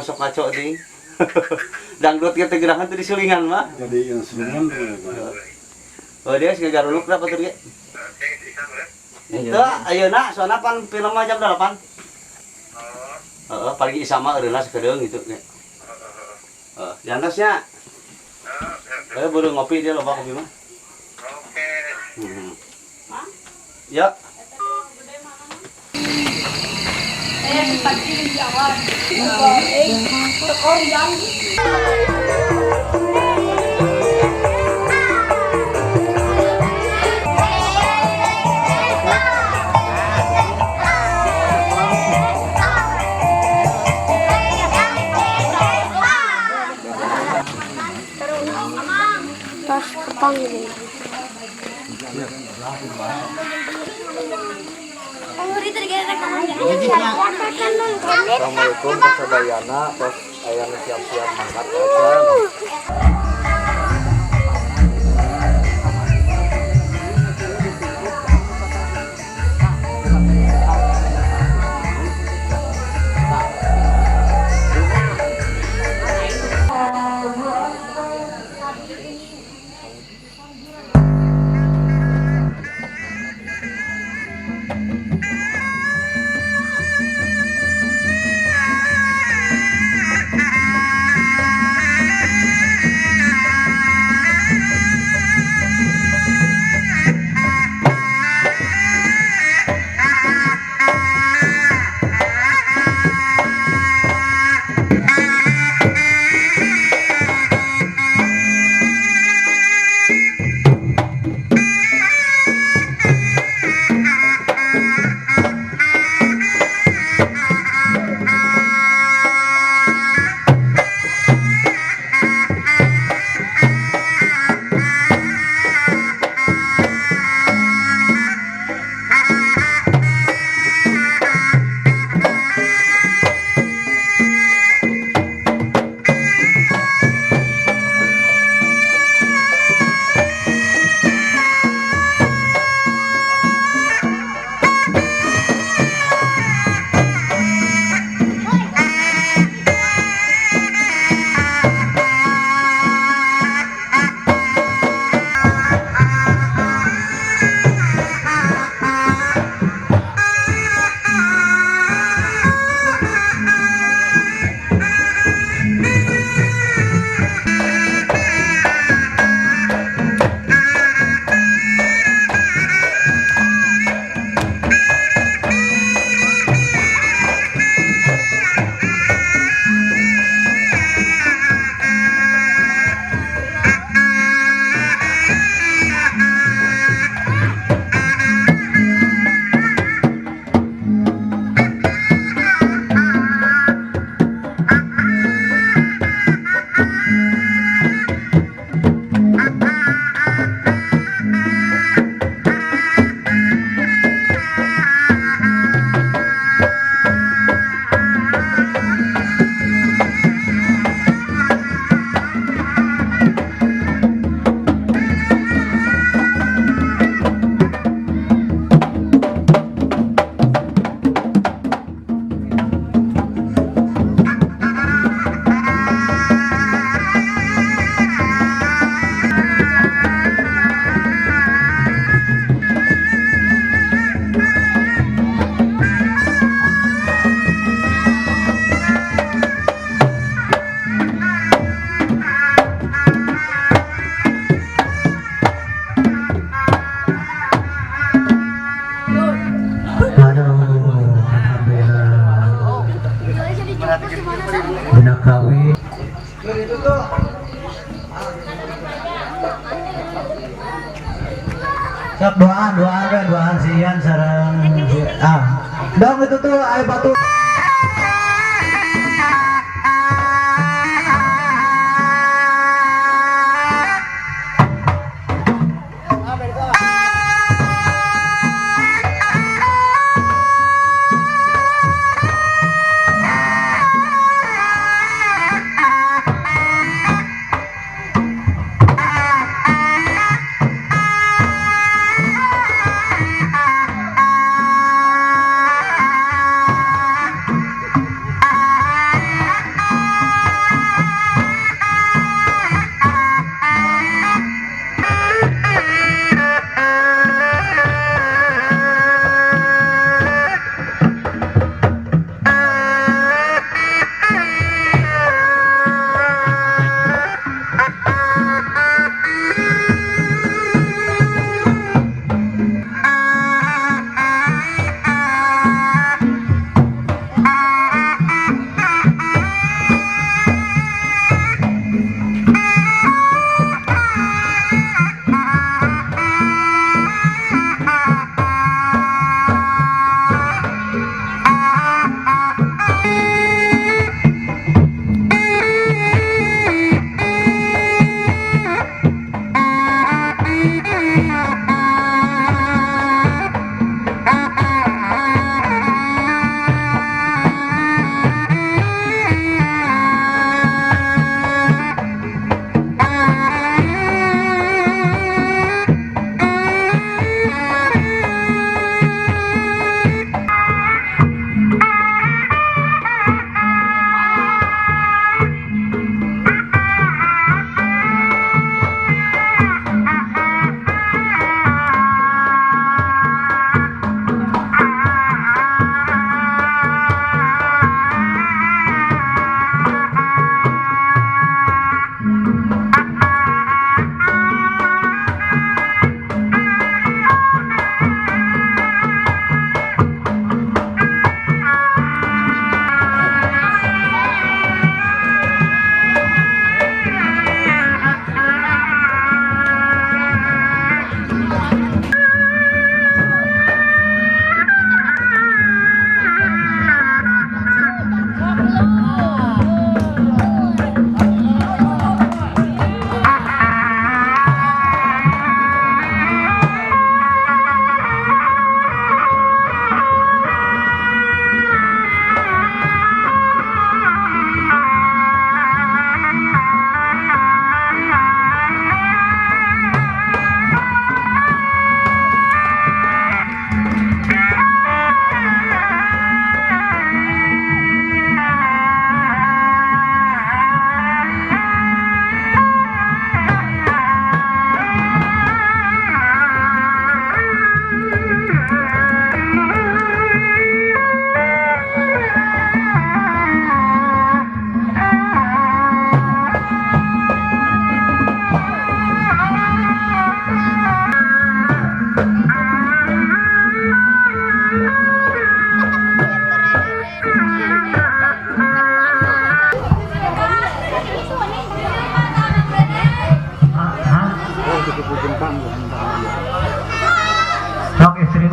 masuk ngaco ting. Dangdut ge teu gerakan teu disulingan mah. Jadi instrumen. Oh dia geus garuluk da batur ge. Itu ayeuna soalna pan film mah jam 8. Heeh, paling isa mah eureunna sakedeung gitu ge. Heeh, diantasnya. Buru ngopi dia loba kopi mah. Oke. Ya. Tas kepang ini. Assalamualaikum kasadayana tos aya nu siap-siap mangkat acan. Sok doaan, doaan, doaan si Ian sareng si ah. Dong itu tuh air batu.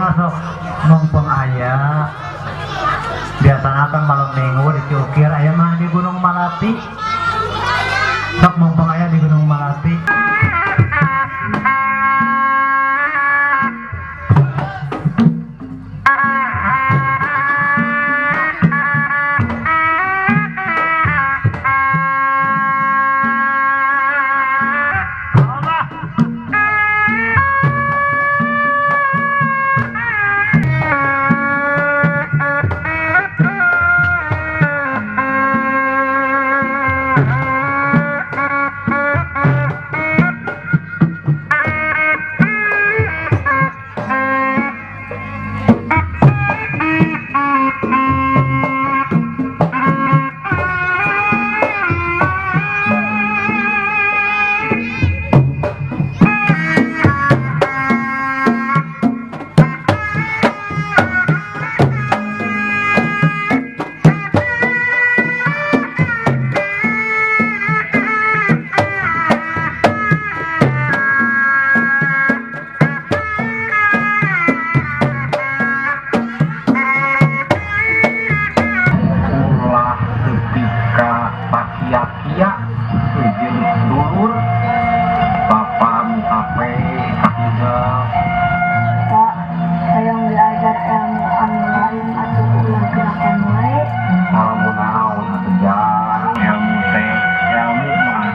mah sok mumpung aya. Biasanya kan malam Minggu di Ciukir, aya mah di Gunung Malati. Sok mumpung aya di Gunung Malati. Ulah ketika pakia-kia jeung dulur, Bapak HP kahidep. Pak, hayang diajar ilmu anu lain atuh, ulah gerakan wae. Ilmu naon atuh, Jang? Ilmu teh, ilmu mah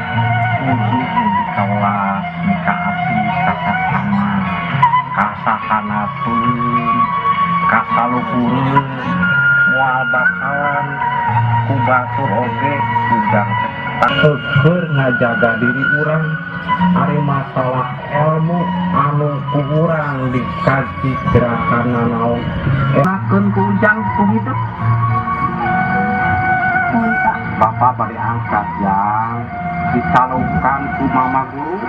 kudu dikawelas, dikaasih kasakana, kasahanapeun, kasaluhureun, moal bakalan ku batur oge ujang teh ngajaga diri urang. Ari masalah ilmu anu ku urang dikaji gerakan naon enakeun ku ujang ku hidup. Mohon, Pak. Bapak bari angkat yang dicalonkan ku mama guru.